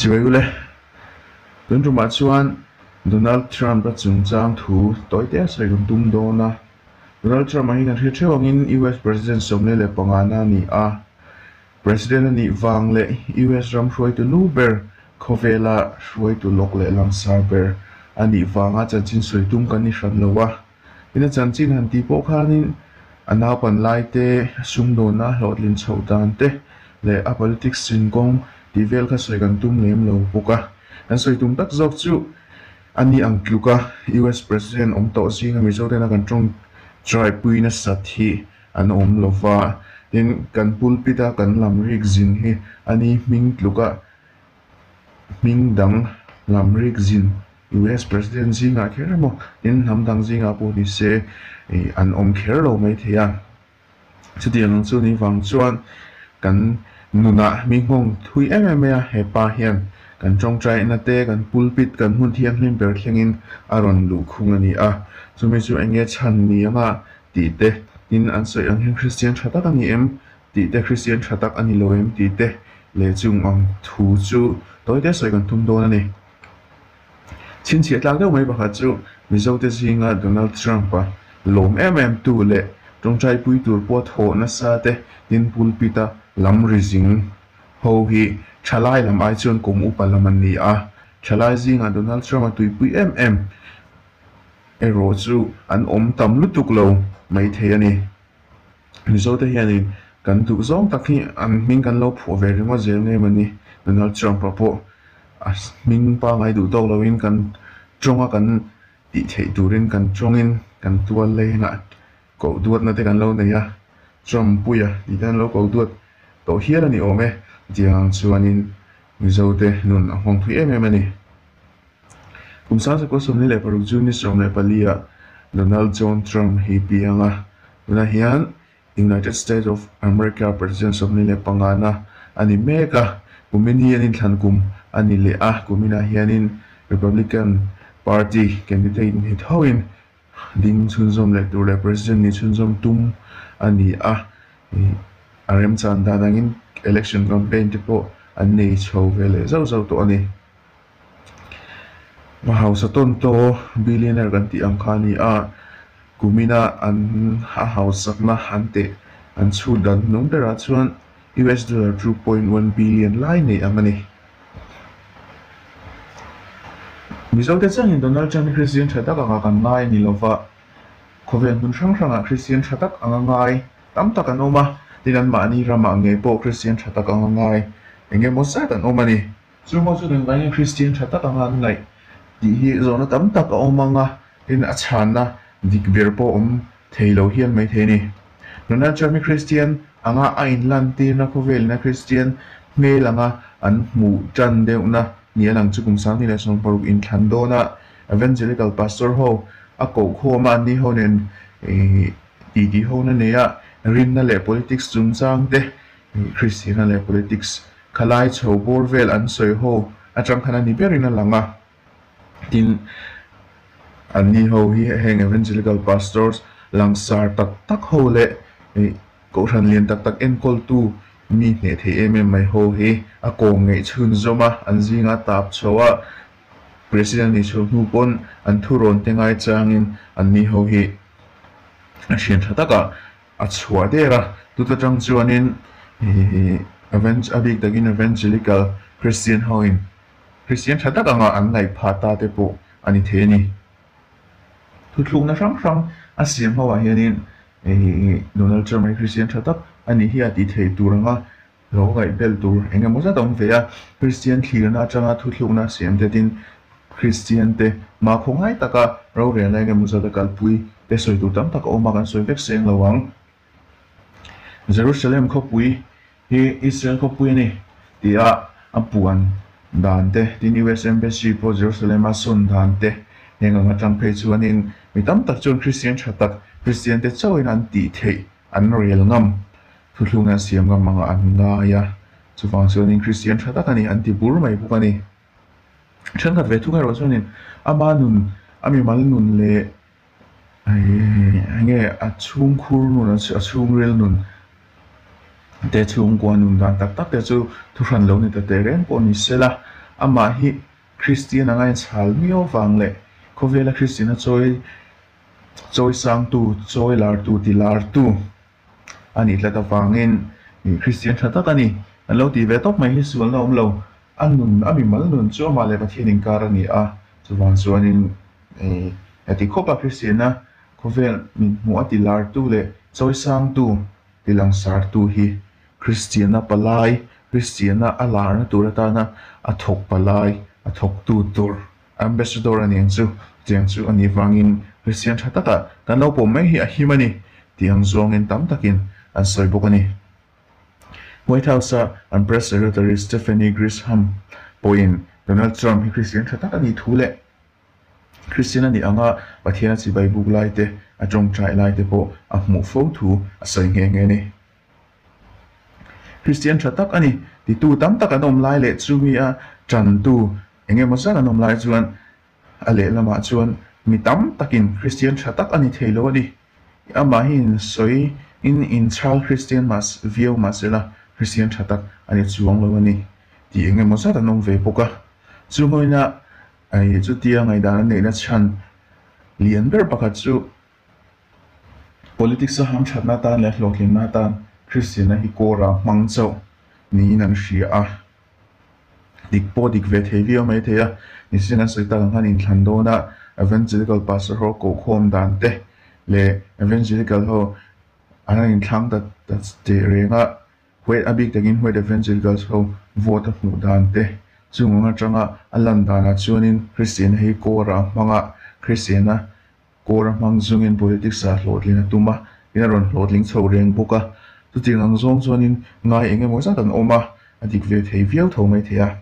Chibai ule, tun tumah chuan Donald Trump-a chungchang thu tawi te a sawi kan tum dawn a. Donald Trump-a hi kan hria theuh angin US President 45 na a ni a. President a nih vang leh US ram hruaitu lu ber, khawvela hruaitu lawk leh langsar ber a nih vanga chanchin sawi tum kan ni hran lo a. Tin a chanchin han tih pawh khanin a naupan lai te, a sumdawnna a hlawhtlin chhoh dan te leh a politics chin kawng tih vel kha sawi kan tum lem lo bawk a. Kan sawi tum tak zawk chu a ni ang tluka US President awm tawh zinga Mizo tena kan tawng tribe pui nasat hi an awm lo va. Tin, kan pulpit a kan lam rik zin hi a ni hming tluka hming dang lam rik zin US President zingah kher emaw tin hnam dang zingah pawh ni se an awm kher lo mai thei a. Chutiang ang chu ni vang chuan kan nunah mi nghawng thui em em mai a, he pa hian kan tawngtaina te, kan pulpit, kan hmun thianghlim ber thlengin a rawn luh khung a ni a. Chumi chu eng nge chhan ni anga tih te, tin an sawi ang hian Kristian tha tak a ni em tih te, Kristian tha tak a ni lo em tih te leh chung ang thu chu tawi te sawi kan tum dawn a ni. Chhinchhiah tlak deuh mai pakhat chu Mizote zinga Donald Trump-a lawm em em tu leh tawngtaipui tur pawh thawh nasa te tin pulpit-a lam ri zing ho hi thalai lam ai chuan kum upa lam an ni a. Thalai zinga Donald Trump-a tuipui em em erawh chu an awm tam lutuk lo mai thei a ni. Mizote hianin kan duh zawng tak hi an hming kan lo phuah ve ringawt zel ngei mawni. Donald Trump-a pawh a hming pangngai duh tawk loin kan tawnga kan tih theih turin kan tawngin kan tual lengah koh duatna te kan lo nei a, Trump-puia tih te an lo koh duat tawh hial a ni awm e. Chutiang ang chuanin Mizote nun a nghawng thui em em a ni. Kum 1926 June ni 14 ah Donald John Trump hi piang a, tunah hian United States of America President 25 na a ni mek a, kumin hi an inthlan kum a ni leh a, kuminah hianin Republican Party candidate ni thoin ding chhunzawm leh tur leh President ni chhunzawm tum a ni a, a remchan dan angin election campaign te pawh an nei chho ve leh zauh zauh tawh a ni. A hausa tawn tawh billionaire kan tih ang kha a ni a, kumina an a hausakna an teh an chhut dan hnung berah chuan US dollar 2.1 billion lai nei ang a ni. Mizote changin Donald Trump hi Kristian tha tak anga kan ngai a ni lova, khawvel hmun hrang hrangah Kristian tha tak anga ngai tam tak an awm a, tin anmahni ramah ngei pawh Kristian tha tak anga ngai eng emaw zat an awm a ni. Chu pawh chu engvangin Kristian tha tak anga an ngaih tih hi zawhna tam tak a awm ang a, tin a chhanna dik ber pawh awm thei lo hial mai thei a ni. Donald Trump hi Kristian anga a inlantirna khawvelina Kristian hmel anga an hmuh tan deuhna ni a lang chu kum 2016 inthlan dawna Evangelical Pastor ho a koh khawm a, anni ho nen titi hona neia rinna leh politics chungchang te Kristiana leh politics Khalai chho bawr vel an sawi ho atang khan a ni berin a lang a. Tin, anni ho hi heng Evangelical Pastors langsar tak tak ho leh kohhran lian tak tak enkawltu mi hneh thei em em mai ho hi a kawm ngeih chhunzawm a, an zinga tap chho a, President nih chho hnu pawn an thurawn te ngaichangin anni ho hi a thian tha takah A chhuah der a, tut atang chuanin a bik takin Evangelical Christian hoin Christian tha tak anga an ngaih phah ta te pawh a ni thei a ni. Thuthlukna hrang hrang a siam ho ah hianin Donald Trump hi Christian tha tak a nih hi a tih theih tur anga Lo ngaihbel tur eng emaw zat a awm ve a, Kristian thlirna atanga thuthlukna siam te tin Kristian te hmakhaw ngai taka rorelna eng emaw zat a kalpui te sawi tur tam tak a awm a, kan sawi vek seng lo ang. Jerusalem khawpui hi Israel khawpui a ni tia a puan dan te, tin US Embassy pawh Jerusalem a sawn dan te heng ang atang phei chuanin mi tam tak chuan Kristian tha tak, Kristian te chauhin an tih theih an rel ngam. Thuthlung an siam ngam anga an ngai a, chuvang chuanin Kristian tha tak a ni an ti bur mai bawk a ni. Thenkhat ve thung erawh chuanin ama nun, a mimal nun leh enge a chhungkhur nun, a chhungril nun te chhungkua nun dan tak tak te chu thuhran lo ni ta teh reng pawh ni se la. Amah hi Kristian anga inchhal miau vang leh khawvela Kristiana chawi chawisangtu, chawi lartu, ti lartu a nih tlat avangin Kristian tha tak a ni. An lo tih ve tawp mai hi sualna awm lo. A nun, a mimal nun chu amah leh Pathian inkar a ni a, chuvang chuanin heti khawpa Kristiana khawvel min hmuh a ti lartu leh chawisangtu, ti langsartu hi Kristiana palai, Kristiana a larna tur atana a thawk palai, a thawktu tur Ambassador a nih chu, tiang chu a nih vangin Kristian tha takah kan lo pawm mai hi a him a ni tih ang zawngin tam takin an sawi bawk a ni. White House-a an Press Secretary Stephanie Grisham pawhin Donald Trump hi Kristian tha tak a nih thu leh Kristian a nih anga Pathian a chibai buk lai te, a tawngtai lai te pawh a hmuh fo thu a sawi nghe nghe a ni. Kristian tha tak a ni titu tam tak an awm lai leh chumi a tantu eng emaw zat an awm lai chuan a lehlamah chuan mi tam takin Kristian tha tak a ni thei lo a ni. Amah hi insawi in inchhal Kristian mah viau mah sela Kristian tha tak a ni chuang lo a ni tih eng emaw zat an awm ve bawk a. Chu hawina chutia ngaihdan an neihna chhan lian ber pakhat chu Politics a hamthatna atan leh hlawhtlinna atan Kristianna hi kawra hmang chauh niin an hria a, dik pawh dik ve thei viau mai thei a. Nisin an sawi tak ang khan inthlan dawna Evangelical Pastor ho kohkhawm dan te leh Evangelical ho an han inthlang ta ta teh reng a, White a bik takin White Evangelicals ho vote a hmuh dan te chung ang atanga a lan danah chuanin Kristianna hi kawra hmang a, Kristianna Kawr a hmang zungin politics ah hlawhtlin a tum a, in a rawn hlawhtling chho reng bawk a. Chutiang ang zawng chuanin ngai eng emaw zat an awm a, a dik ve thei viau tho mai thei a.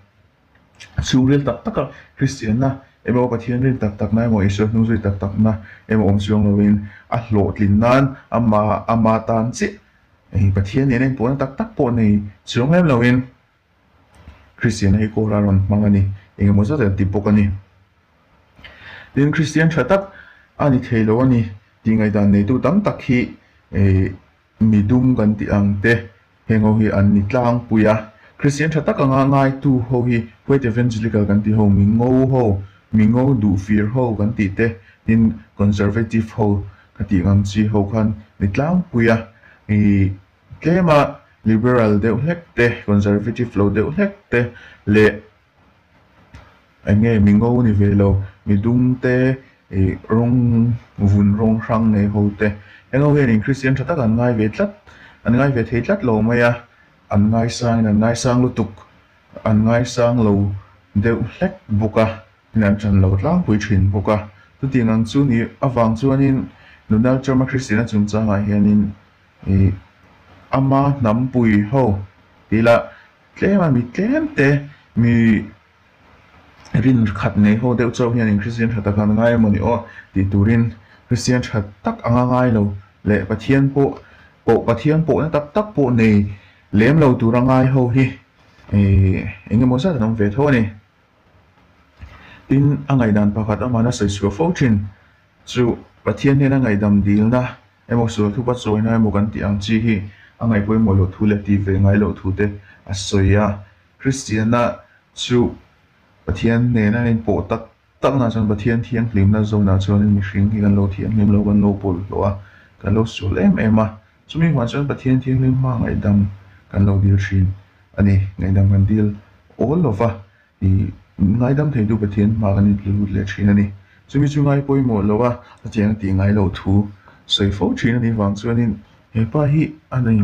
Chhungril tak taka Kristianna emaw Pathian rin tak takna emaw Isua hnung zui tak takna emaw awm chuang loin a hlawhtlin nan ama ama tan chiah Pathian nena inpawhna tak tak pawh nei chuang lem loin Kristianna hi kawr a rawn hmang a ni, engemaw zat an ti bawk a ni. Tin, Kristian tha tak a ni thei lo a ni tih ngaihdan neitu tam tak hi mi dum kan tih ang te heng ho hi an ni tlangpui a. Kristian tha tak anga ngaitu ho hi White Evangelical kan tih ho, mi ngo ho, mi ngo duh fir ho kan tih te, tin Conservative ho ka tih ang chi ho khan ni tlangpui a. Tlema liberal deuh hlek te, conservative lo deuh hlek te leh eng nge mi ngo ni ve lo, mi dum te ih rawng vun rawng hrang nei ho te heng ho hianin Kristian tha tak an ngai ve tlat, an ngai ve thei tlat lo mai a, an ngaisangin an ngaisang lutuk, an ngaisang lo deuh hlek bawk a, in an ṭan lo tlangpui ṭhin bawk a. Chutiang ang chu ni avang chuanin Donald Trump-a Kristiana chungchangah hianin Ih, ama hnampui ho tih lah tlem a mi tlem te mi rin khat nei ho deuh chauh hian in Kristian tha tak an ngai emaw ni aw tih turin Kristian tha tak anga ngai lo leh Pathian pawh pawh Pathian pawhna tak tak pawh nei lem lo tura ngai ho hi ih eng emaw zat an awm ve tho a ni. Tin, a ngaihdan pakhat amahna sawi chhuah fo thin chu Pathian hnena ngaihdam dilna Emaw sual thupa chawina emaw kan tih ang chi hi a ngaihpawimawh loh thu leh tih ve ngai loh thu te a sawi a. Kristianna chu Pathian nena an inpawh tak takna chuan Pathian thianghlimna zawnah chuanin mihring hi kan lo thianghlim lo, kan lo bawlhhlawh a, kan lo sual em em a. Chumi hmuah chuan Pathian thianghlim hma ngaihdam kan lo dil thin a ni. Ngaihdam kan dil awl lova. I ngaidam theitu Pathian hma kan intlu lut leh thin a ni. Chumi chu ngai pawimawh lo a, hetiang tih ngai loh thu sawi fo thin a nih vang chuanin he pa hi a nei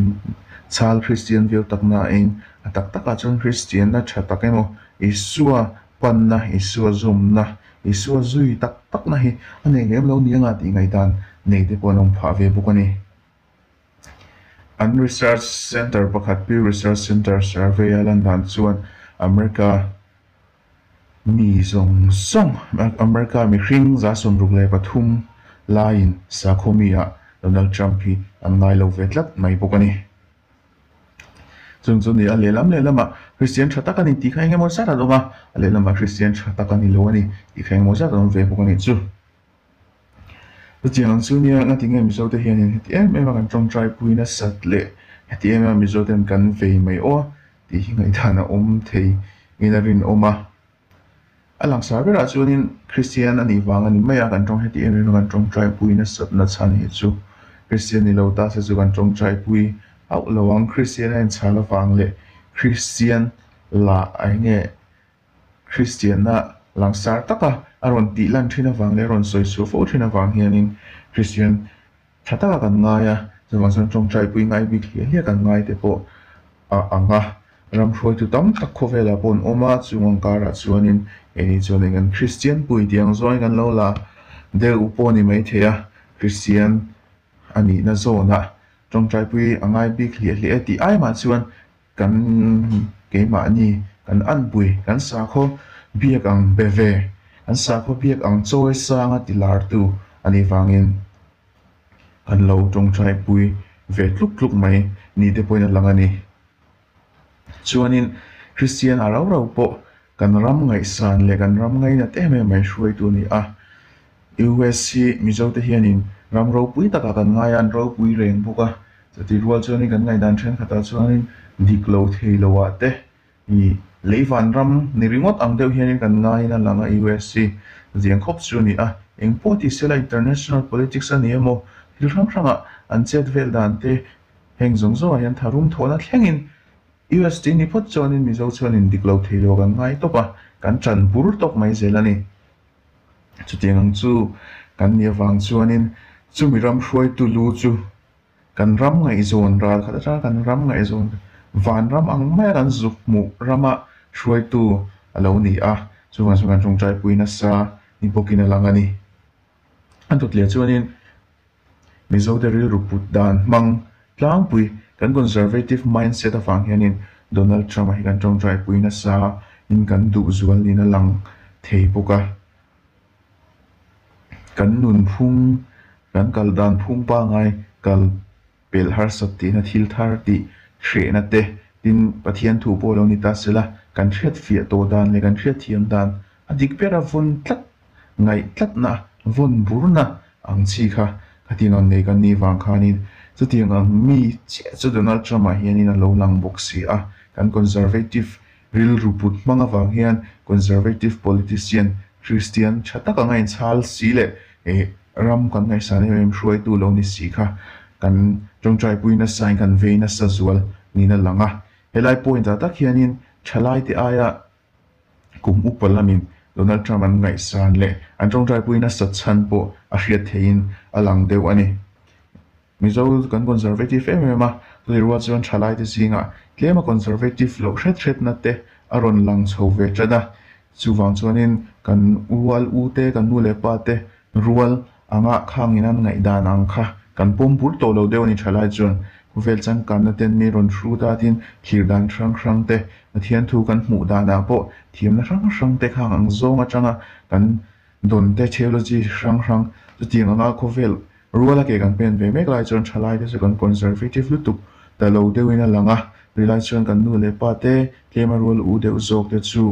chal Kristian viau takna a eng a tak takah chuan Kristianna tha tak emaw Isua panna, Isua zawmna, Isua zui tak takna hi a nei lem lo ni anga tih ngaihdan nei te pawh an awm phah ve bawk a ni. An research centre pakhat Pew Research Center survey a lan dan chuan America mi zawng zawng America mihring 63 laiin sakhaw mi ah Donald Trump hi an ngai lo ve tlat mai bawk a ni. Chung chu ni a lehlam lehlamah Kristian tha tak a ni tih kha eng emaw zat an awm a, a lehlamah Kristian tha tak a ni lo a ni tih kha eng emaw zat an awm ve bawk a nih chu. Chutiang ang chu nia nga tinge Mizo te hianin heti em em a kan tawngtai pui nasat leh heti em em a Mizo ten kan vei mai aw tih hi ngaihdan a awm thei in a rinawm a. A langsar berah chuanin Kristian a nih vang a ni mai a, kan tawng heti em em a kan tawngtaipui nasatna chhan hi chu Kristian ni lo ta se chu kan tawngtaipui hauh lo ang. Kristian a inchhal avang leh Kristian la eng nge Kristianna langsar taka a rawn tih lan thin avang leh a rawn sawi suah fo thin avang hianin Kristian tha taka kan ngai a, chuvang chuan tawngtaipui ngai bik hliah hliah kan ngai te pawh a ang a. Ram hruaitu tam tak khawvelah pawh an awm a, chung ang karah chuanin keini chuan eng kan Kristian pui tih ang zawngin kan lo la deuh pawh a ni maithei a, Kristian a nihna zawnah tawngtaipui a ngai bik hliah hliah e tih ai mah chuan kan keimahni kan anpui kan sakhaw biak ang be ve, kan sakhaw biak ang chawi sanga ti lartu a nih vangin kan lo tawngtaipui ve tluk tluk mai ni te pawhin a lang a ni. Chuanin Kristian a rau rau pawh kan ram ngaihsan leh kan ram ngainat em em mai hruaitu a ni a. US hi Mizote hianin ram ropui takah kan ngai a, an ropui reng bawk a. Chutih rual chuanin kan ngaihdan thenkhatah chuanin dik lo thei loah te i lei van ram ni ringawt ang deuh hianin kan ngaiin a lang a US hi ziang khawp chu a ni a. Engpawh tih sela international politics a ni emaw thil hrang hrangah an chet vel dan te Heng zawng zawngah hian tharum thawhna thlengin US tih ni phawt chuanin Mizo chuanin dik lo thei lo kan ngai tawp a, kan ṭan bur tawp mai zel a ni. Chutiang ang chu kan nih avang chuanin chumi ram hruaitu lu chu kan ram ngaihzawn ral khat atanga kan ram ngaihzawn vanram ang maia kan zuk hmuh rama hruaitu a lo ni a, chuvang chuan kan tawngtaipui nasa ni bawkin a lang a ni. A dawt leh chuanin Mizote rilru put dan hmang tlangpui kan conservative mindset avang hianin Donald Trump-a hi kan tawngtaipui nasa in kan duh zual niin a lang thei bawk a. Kan nunphung, kan kal dan phung pangai kal pelh harsat tihna thil thar tih hrehna te, tin Pathian thu pawh lo ni ta sela kan hriat fiah tawh dan leh kan hriat thiam dan a dik bera vawn tlat Ngaih tlatna, vawn burna ang chi kha khatiang ang nei kan nih vang khanin chutiang ang mi chiah chu Donald Trump-ah hianin a lo lang bawk si a. Kan conservative rilru put hmang avang hian conservative politician Christian tha tak anga inchhal si leh ram kan ngaihsan em em hruaitu lo ni si kha kan tawngtaipui nasain kan vei nasa zual niin a lang a. Helai point-ah tak hianin thalaite aia Kum upa lamin Donald Trump an ngaihsan leh an tawngtaipui nasat chhan pawh a hriat theihin a lang deuh a ni. Mizo kan conservative em em a, chutih rual chuan thalaite zingah tlema conservative loh hret hretna te a rawn lang chho ve tan a. Chuvang chuanin kan ual u te, kan nu leh pa te Rual anga khangin an ngaihdan ang kha kan pawm bur tawh lo deuh a ni thalai chuan khawvel changkanna ten mi rawn hrut a tin thlir dan hrang hrang te Pathian thu kan hmuh danah pawh thiamna hrang hrang te khang ang zawng atanga kan dawn te theology hrang hrang chutiang anga khawvel ruala ke kan pen ve mek lai chuan thalai te chu kan conservative lutuk ta lo deuhin a lang a rilai chuan kan nu leh pa te tlema rual u deuh zawk te chu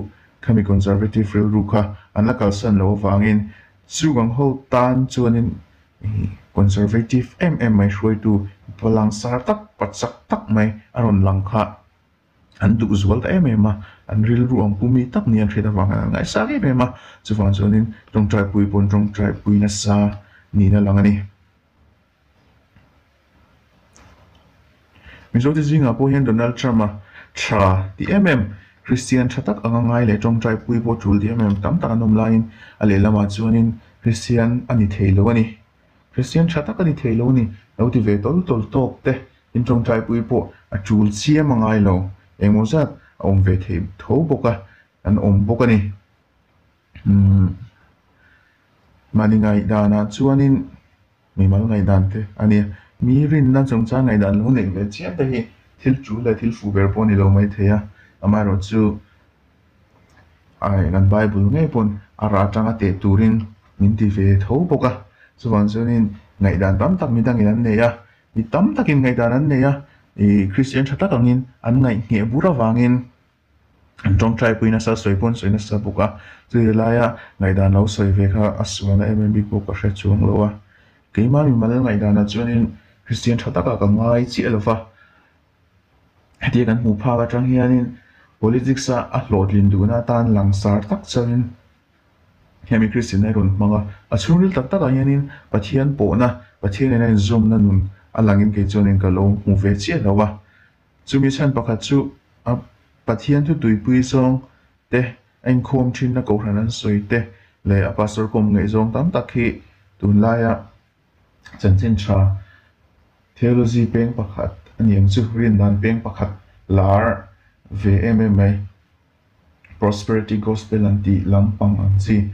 khami conservative rilru kha an la kalsan loh avangin Chung ho tan chuanin conservative em em mai hruaitu palangsar tak pachak tak mai a rawn lang kha an duh zual ta em em a, an rilru ang pu mi tak ni an hriat avang hian an ngaihsak em em a, chuvang chuanin tawngtaipui pawn tawngtaipui nasa niin a lang a ni. Mizote zingah pawh hian Donald Trump-a tha ti em em, Kristian tha tak anga ngai leh tawngtaipui pawh tul ti em em tam tak an awm laiin a lehlamah chuanin Kristian a ni thei lo a ni. Kristian tha tak a ni thei lo a ni lo ti ve tawl tawl tawk te in tawngtaipui pawh a tul chiam a ngai lo. Engmaw zat a awm ve thei tho bawk a, an awm bawk a ni. Umm mahni ngaihdanah chuanin. Mimal ngaihdan te a nia. Mi rinna chungchang ngaihdan lo neih ve chiam te hi thil tul leh thil fuh ber pawh a ni lo mai thei a. Amaherawhchu ai kan Bible ngei pawn a rah atanga teh turin min ti ve tho bawk a. Chuvang chuanin ngaihdan tam tak midangin an nei a, mi tam takin ngaihdan an nei a, ih Kristian tha tak angin an ngaihngheh bur avangin An tawngtaipui nasa sawi pawn sawi nasa bawk a, chutih laia ngaihdan lo sawi ve kha a sualna em em bik pawh ka hre chuang lo a. Keimah mimal ngaihdanah chuanin Kristian tha takah ka ngai chiah lo va, hetia kan hmuh phak atang hianin politics a a hlawhtlin duhna atan langsar tak chuanin. Hemi Kristianna hi rawn hmang a, a chhungril tak takah hianin Pathian pawhna, Pathian nena inzawmna nun a langin kei chuanin ka lo hmu ve chiah lo a. Chumi chhan pakhat chu a Pathian thu tuipui zawng te, a inkhawm thinna kohhran an sawi te leh a pastor kawm ngaihzawng tam tak hi tunlaia chanchin tha theology peng pakhat a ni ang chu, rindan peng pakhat lar ve em em mai. Prosperity Gospel an tih lampang ang chi.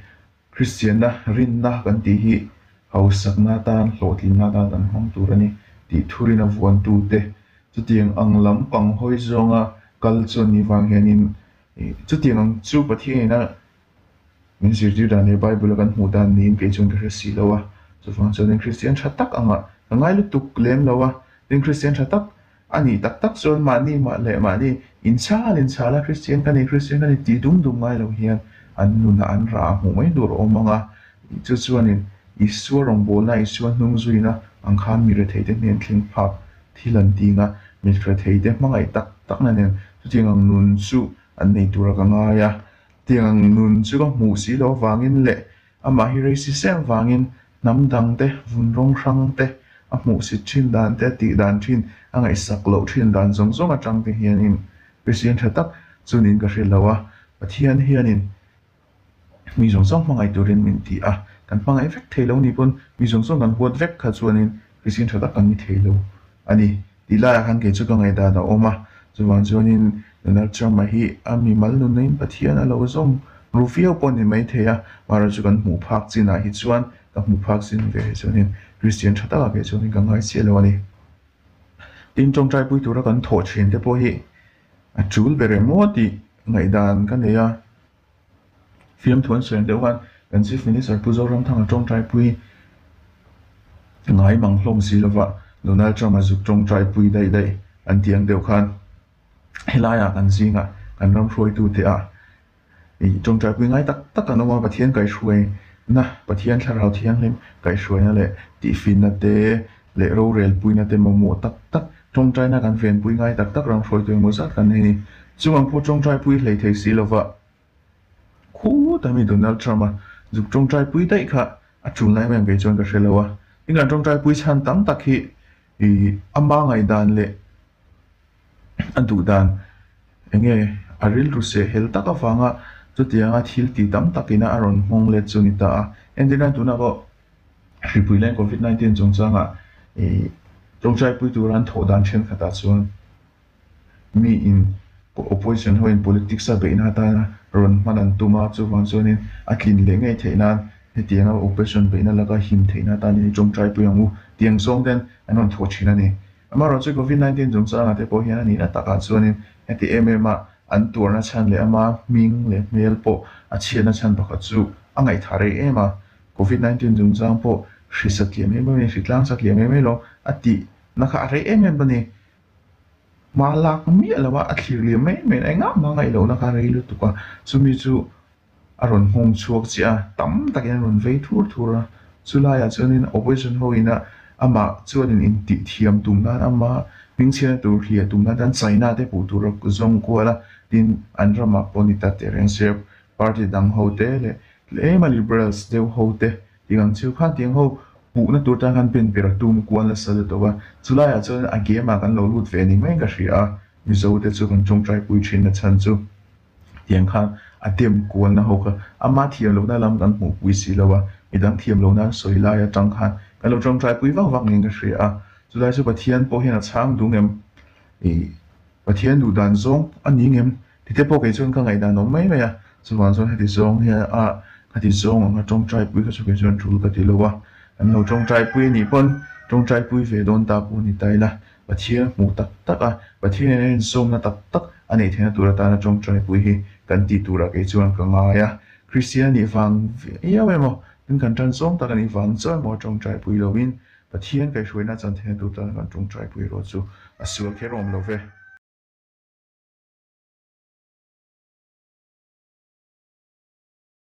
Kristianna, rinna kan tih hi hausakna atan, hlawhtlinna atan kan hmang tur a ni tih thurin a vuantute chutiang ang lampang hawi zawnga kal chu an nih vang hianin chutiang ang chu Pathian ina min zirtir dan leh Bible a kan hmuh dan niin kei chuan ka hre si lo a. Chuvang chuanin Kristian tha tak angah ka ngai lutuk lem lo a, tin Kristian tha tak A nih tak tak chuan mahni mah leh mahni inchhal inchhal a Kristian ka ni, Kristian ka ni tih dum dum ngai lo hian an nunah an rah a hmuh mai tur a awm ang a. Chu chuanin Isua rawngbawlna, Isua hnung zuina ang khan mi retheite hnen thleng phak thil an ting a, mi retheite hmangaih tak takna nen chutiang ang nun chu an nei tura ka ngai a. Tiang ang nun chu ka hmuh si loh avangin leh Amah hi racist em vangin hnam dang te, vun rawng hrang te, a hmuhsit thin dan te, a tih dan thin, a ngaihsak loh thin dan zawng zawng atang te hianin Kristian tha tak chu niin ka hre lo a. Pathian hianin mi zawng zawng hmangaih turin min ti a, kan hmangaih vek thei lo ni pawn mi zawng zawng kan huat vek kha chuanin Kristian tha tak kan ni thei lo a ni. Tih laiah khan kei chu ka ngaihdan a awm a, chuvang chuanin Donald Trump-a hi a mimal nunin Pathian a lo zawm ru viau pawh ni maithei a, mahra chu kan hmuh phak chinah hi chuan ka hmuh phak chin ve hi chuanin Christian tha takah kei chuanin ka ngai chiah lo a ni. Tin, tawngtaipui tura kan thawh thin te pawh hi a tul ber em aw tih ngaihdan ka nei a. Fiamthu an sawi ang deuh khan kan Chief Minister Pu Zoramthanga tawngtaipui ngai mang hlawm si lova Donald Trump a zuk tawngtaipui daih daih an tih ang deuh khan helaiah kan zingah kan ram hruaitute ah ih tawngtaipui ngai tak tak an awm a, Pathian kaihhruaina, Pathian thlarau thianghlim kaihhruaina leh tihfinna te leh rorelpuina te mamawh tak tak tawngtaina kan venpui ngai tak tak ram hruaitu emaw zat kan nei a ni. Chuvang pawh tawngtaipui hlei thei si lova khut ami Donald Trump a zuk tawngtaipui daih kha a tul na em em kei chuan ka hre lo a. Tin kan tawngtaipui chhan tam tak hi ih ama ngaihdan leh a duh dan enge a rilru seh hel tak avanga chutianga thil ti tam takina a rawn nghawng let chu a ni ta a. Entirnan tunah pawh Hripui leng Covid 19 chungchangah ih tawngtaipui tura an thawh dan thenkhatah chuan mi in opposition ho in politics a beihna atana rawn hman an tum a, chuvang chuanin a tlin leh ngei theih nan hetianga opposition beihna laka him theihna atanin i tawngtaipui ang u tih ang zawng ten an rawn thawh thin a ni. Amaherawhchu Covid 19 chungchangah te pawh hian a nihna takah chuanin heti em em a an tuarna chhan leh ama hming leh hmel pawh a chhiatna chhan pakhat chu a ngaihthah rei em a, Covid 19 chungchang pawh hri satliah mai mai, hri tlang satliah mai mai lo a tih na kha a rei em em a ni. Hma lak miah lo a, a thlir liam mai mai a, engah mah ngaih lohna kha a rei lutuk a, chumi chu a rawn nghawng chhuak chiah a, tam takin a rawn vei thur thur a, chulaiah chuanin opposition ho ina amah chuanin intih thiam tum nan ama hmingchhiatna tur hliah tum nan chuan China te hmuh tur a zawng kual a, tin an ramah pawh ni ta teh reng se Party dang ho te leh tlema Liberals deuh ho te tih ang chiu khan tiang ho puhna tur tan khan pen ber a tum kual nasa lutuk a, chulaiah chuan a game ah kan lo lut ve ni mai ka hria a, Mizo te chu kan tawngtai pui thin na chhan chu tiang khan a dem kualna ho kha ama thiam lohna lam kan hmuh pui si lo a, midang thiam lohna an sawi lai atang khan kan lo tawngtai pui vak vak niin ka hria a, chulai chu Pathian pawh hian a chhang dung em ih Pathian duh dan zawng a ni ngem Tite pawh kei chuan ka ngaihdan awm mai mai a, chuvang chuan heti zawng hian a khati zawng anga tawngtai pui kha chu kei chuan tul ka ti lo a, kan lo tawngtai pui anih pawn tawngtai pui ve dawn ta pawh a ni ta ila, Pathian hmuh tak tak a, Pathian in a inzawmna tak tak a neih theihna tur atana tawngtai pui hi kan tih turah kei chuan ka ngai a, Kristian anih vang viau emaw, tin kan tan zawng tak anih vang chuan emaw tawngtai pui loin Pathian kaihhruaina chan theihna tur tana kan tawngtai pui erawh chu a sual kher awm lo ve.